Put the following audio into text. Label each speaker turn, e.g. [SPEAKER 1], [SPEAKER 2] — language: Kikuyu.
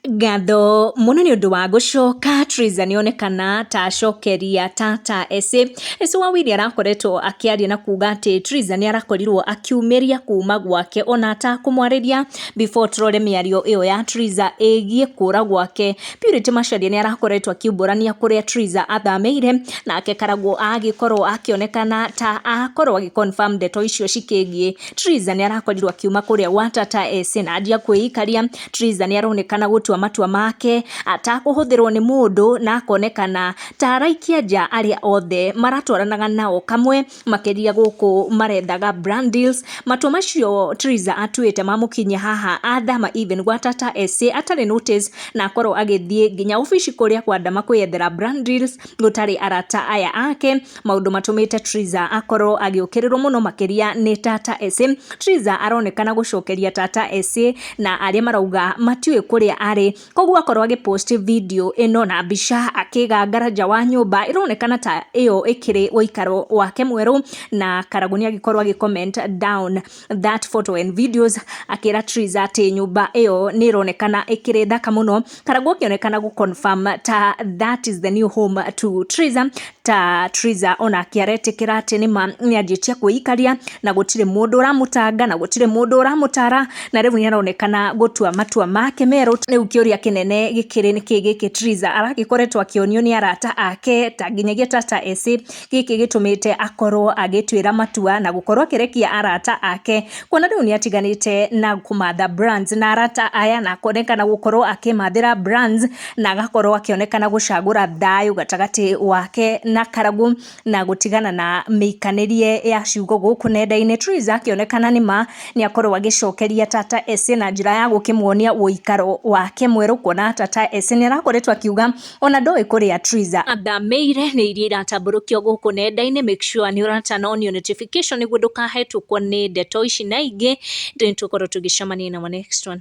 [SPEAKER 1] Ngatho mũno nĩ ũndũ wa gũcoka. Triza nĩonekana ta acokeria Tata Ese. Ese Wawili arakoretwo akĩaria na kuga atĩ Triza nĩ arakorirwo akiumĩria kuma gwake ona atakũmwarĩria. Before tũrore mĩario ĩyo ya Triza ĩgiĩ kũra gwake, Purity Macharia nĩ arakoretwo akiumbũrania kũrĩa Triza athamĩire, nake Karagũ agĩkorwo akĩonekana ta akorwo agĩ confirm ndeto icio cikĩgiĩ Triza nĩ arakorirwo akiuma kũrĩa gwa Tata Ese na anjia kwĩikaria. Triza nĩ aronekana gũtua matua make atakũhũthĩrwo nĩ mũndũ na akonekana ta araikia nja arĩa othe maratwaranaga nao kamwe, makĩria gũkũ marethaga brand deals. Matua macio Triza atuĩte mamũkinyia haha athama even gwa Tata Ese atarĩ notice, na akorwo agĩthiĩ nginya obici kũrĩa kwa Ndama kwĩyethera brand deals gũtarĩ arata aya ake, maũndũ matũmĩte Triza akorwo agĩũkĩrĩrwo mũno makĩria nĩ Tata Ese. Triza aronekana gũcokeria Tata Ese na arĩa marauga matiũĩ kũrĩa arĩ, koguo akorwo agĩpost video ĩno na mbica akĩgangara nja wa nyũmba ĩronekana ta ĩyo ĩkĩrĩ ũikaro wake mwerũ, na Karagũ nĩ agĩkorwo agĩ comment down that photo and videos akĩra Triza atĩ nyũmba ĩyo nĩ ĩronekana ĩkĩrĩ thaka mũno. Karagũ akĩonekana gũ confirm ta that is the new home to Triza, ta Triza onake aretĩkĩra atĩ nĩma nĩ anjĩtie kwĩikaria na gũtirĩ mũndũ ũramũtanga na gũtirĩ mũndũ ũramũtara, na rĩu nĩ aronekana gũtua matua make merũ. Rĩu kĩũria kĩnene gĩkĩrĩ nĩkĩ gĩkĩ Triza aragĩkoretwo akĩonio nĩ arata ake ta nginyagia Tata Ese, gĩkĩ gĩtũmĩte akorwo agĩtuĩra matua na gũkorwo akĩrekia arata ake, kuona rĩu nĩ atiganĩte na kũmatha brands na arata aya, na akonekana gũkorwo akĩmathĩra brands na agakorwo akĩonekana gũcagũra thayũ gatagatĩ wake na Karagũ na gũtigana na mĩikanĩrie ya ciugo gũkũ nenda-inĩ. Triza akĩonekana nĩma nĩ akorwo agĩcokeria Tata Ese na njĩra ya gũkĩmuonia ũikaro wake mwerũ, kuona Tata Ese nĩ arakoretwo akiuga ona ndoĩ kũrĩa Triza athamĩire. Nĩ iria iratambũrũkio gũkũ nenda-inĩ, make sure nĩ ũratana on your notification nĩguo ndũkahetũkwo nĩ ndeto ici na ingĩ. Nĩ tũkorwo tũgĩcemania na our next one.